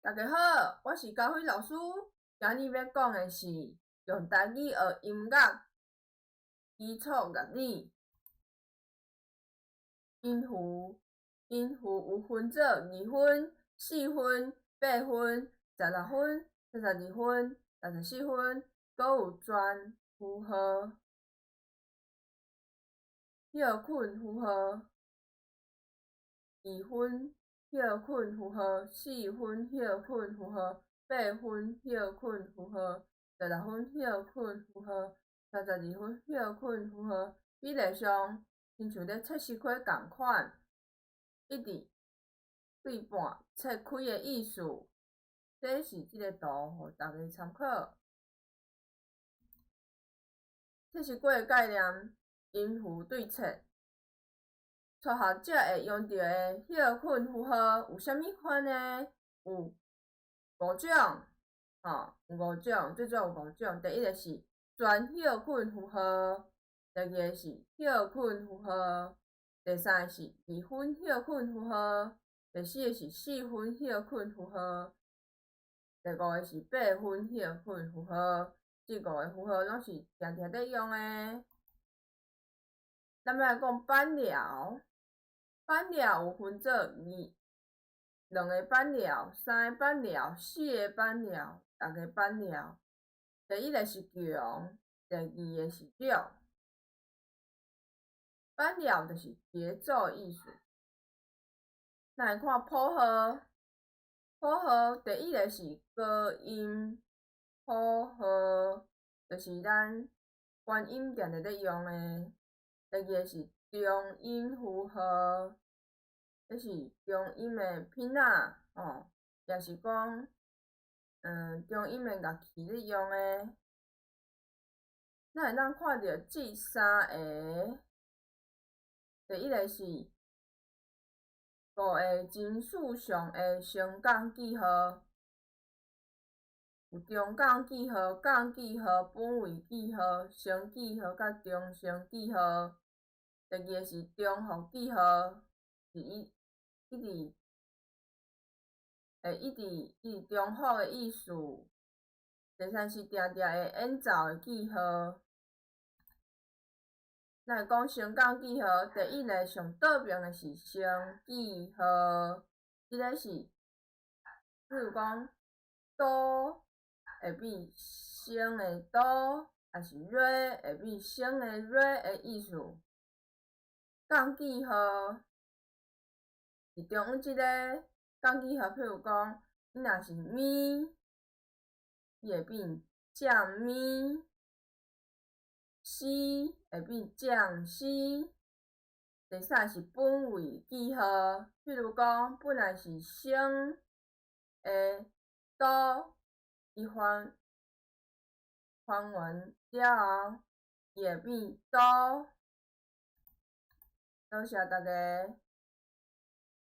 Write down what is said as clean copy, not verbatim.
大家好，我是嘉輝老師。今日欲講的是用台語學音樂基礎樂理。音符，音符有分做二分、四分、八分、16分、32分、64分，閣有全符號、歇困符號、二分歇困符號、四分歇困符號、八分歇困符號、十六分歇困符號、三十二分歇困符號，比例上親像咧切西瓜仝款，一直對半切開的意思。這是這个圖，予大家參考。切西瓜的概念，音符對切。初學者會用著的歇困符號有啥物款呢？有五種，吼，有五種，最主要有五種。第一个是全歇困符號，第二个是歇困符號，第三个是二分歇困符號，第四个是四分歇困符號，第五个是八分歇困符號。這五个符號攏是定定咧用的。咱欲來講板調，板調有分做二兩个板調、三個板調、四个板調、六个板調。第一个是強，第二个是弱。板調就是節奏的意思。咱來看譜號，譜號第一个是高音譜號，就是咱高音定定咧用的。第二个是中音符號，這是中音的拍仔，吼，也是講，中音的樂器咧用的。咱會當看著這三个，第一个是五个琴序上的升降記號，有中降記號、降記號、本位記號、升記號佮中升記號。第二个是重複記號，是伊一直會一直一直重複的意思。第三是定定會演奏的記號。咱來講升降記號，第一个上倒爿的是升記號，這个是，比如講，哆會變升的哆，抑是瑞會變升的瑞的意思。降記號是中間這个降記號，譬如講，你若是咪，伊會變降咪；西會變降西。第三是本位記號，譬如講，本來是升的哆，伊還還原了後，伊會變哆。多謝大家。